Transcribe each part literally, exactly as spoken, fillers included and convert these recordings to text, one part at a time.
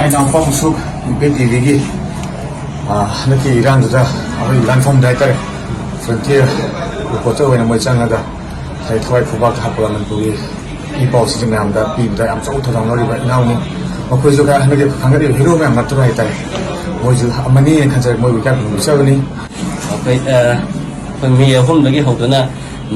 ꯏꯅꯥꯎꯄꯥ ꯑꯃꯁꯨ ꯏꯝꯄꯦꯛ ꯇꯤꯚꯤꯒꯤ ꯍꯟꯗꯛꯀꯤ ꯏꯔꯥꯡꯗꯨꯗ ꯑꯩꯈꯣꯏ ꯂꯥꯟꯐꯝꯗ ꯍꯥꯏꯇꯥꯔꯦ, ꯐ꯭ꯔꯟꯇꯤꯌꯔ ꯔꯤꯄꯣꯔꯇꯔ ꯑꯣꯏꯅ ꯃꯣꯏ ꯆꯪꯉꯒ ꯍꯥꯏꯗꯤ ꯊꯋꯥꯏ ꯈꯨꯕꯥꯛꯇ ꯍꯥꯞꯄꯒ ꯃꯅꯤꯄꯨꯔꯒꯤ ꯏ ꯄꯥꯎꯁꯤꯡꯁꯦ ꯃꯌꯥꯝꯗ ꯄꯤꯕꯗ ꯌꯥꯝ ꯆꯥꯎꯅ ꯊꯧꯗꯥꯡ ꯂꯧꯔꯤꯕ ꯏꯅꯥꯎꯅꯤ꯫ ꯃꯈꯣꯏꯁꯨ ꯈꯔ ꯍꯟꯗꯛꯀꯤ ꯈꯪꯒꯠꯂꯤꯕ ꯍꯤꯔꯣ ꯃꯌꯥꯝ ꯅꯠꯇ꯭ꯔꯣ ꯍꯥꯏꯇꯥꯔꯦ, ꯃꯣꯏꯁꯨ ꯑꯃꯅꯤꯅ ꯈꯟꯖꯔꯦ, ꯃꯣꯏꯕꯨ ꯏꯀꯥꯏ ꯈꯨꯝꯅꯕ ꯆꯠꯂꯅꯤ꯫ ꯑꯩꯈꯣꯏ ꯑ, ꯑꯩꯈꯣꯏ ꯃꯤ ꯑꯍꯨꯝꯗꯒꯤ ꯍꯧꯗꯨꯅ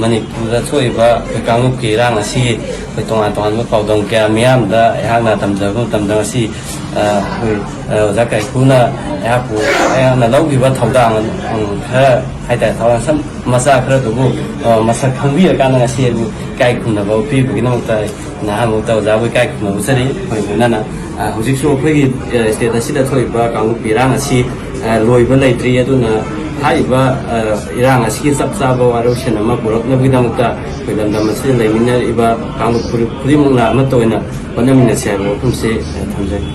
ꯃꯅꯤꯄꯨꯔꯗ ꯊꯣꯛꯏꯕ ꯑꯩꯈꯣꯏ ꯀꯥꯡꯂꯨꯞꯀꯤ ꯏꯔꯥꯡ ꯑꯁꯤ ꯑꯩꯈꯣꯏ ꯇꯣꯉꯥꯟ ꯇꯣꯉꯥꯟꯕ ꯄꯥꯎꯗꯝ ꯀꯌꯥ ꯃꯤꯌꯥꯝꯗ ꯑꯩꯍꯥꯛꯅ ꯇꯝꯖꯕ ꯃꯇꯝꯗ ꯉꯁꯤ ꯑ, ꯑꯩꯈꯣꯏ ꯑ, ꯑꯣꯖꯥ ꯀꯥꯏꯀꯨꯅ ꯑꯩꯍꯥꯛꯄꯨ ꯑꯩꯍꯥꯛꯅ ꯂꯧꯈꯤꯕ ꯊꯧꯗꯥꯡ ꯎꯝ, ꯈꯔ ꯍꯥꯏꯇꯥꯔꯦ, ꯊꯧꯗꯥꯡ ꯁꯝ ꯃꯆꯥ ꯈꯔꯗꯨꯕꯨ ꯑ, ꯃꯁꯛ ꯈꯪꯕꯤꯔꯀꯥꯟꯗ ꯉꯁꯤ ꯑꯩꯕꯨ ꯏꯀꯥꯏ ꯈꯨꯝꯅꯕ ꯎꯠꯄꯤꯕꯒꯤꯗꯃꯛꯇ ꯑꯩ ꯅꯍꯥꯟꯃꯨꯛꯇ ꯑꯣꯖꯥꯕꯨ ꯏꯀꯥꯏ ꯈꯨꯝꯅꯕ ꯆꯠꯂꯤ꯫ ꯑꯩꯈꯣꯏ ꯂꯣꯏꯅꯅ ꯑ, ꯍꯧꯖꯤꯛꯁꯨ ꯑꯩꯈꯣꯏꯒꯤ ꯑ, ꯁ꯭ꯇꯦꯠ ꯑꯁꯤꯗ ꯊꯣꯛꯏꯕ ꯀꯥꯡꯂꯨꯞꯀꯤ ꯏꯔꯥꯡ ꯑꯁꯤ ꯑ, ꯂꯣꯏꯕ ꯂꯩꯇ꯭ꯔꯤ꯫ ꯑꯗꯨꯅ ꯍꯥꯏꯔꯤꯕ ꯑ, ꯏꯔꯥꯡ ꯑꯁꯤꯒꯤ ꯆꯞ ꯆꯥꯕ ꯋꯥꯔꯣꯏꯁꯤꯟ ꯑꯃ ꯄꯨꯔꯛꯅꯕꯒꯤꯗꯃꯛꯇ ꯑꯩꯈꯣꯏ ꯂꯝꯗꯝ ꯑꯁꯤꯗ ꯂꯩꯃꯤꯟꯅꯔꯤꯕ ꯀꯥꯡꯂꯨꯞ ꯐꯨꯔꯨꯞ ꯈꯨꯗꯤꯡꯃꯛꯅ ꯑꯃꯠꯇ ꯑꯣꯏꯅ ꯍꯣꯠꯅꯃꯤꯟꯅꯁꯤ ꯍꯥꯏꯕ ꯋꯥꯐꯝꯁꯤ ꯑ, ꯊꯝꯖꯒꯦ꯫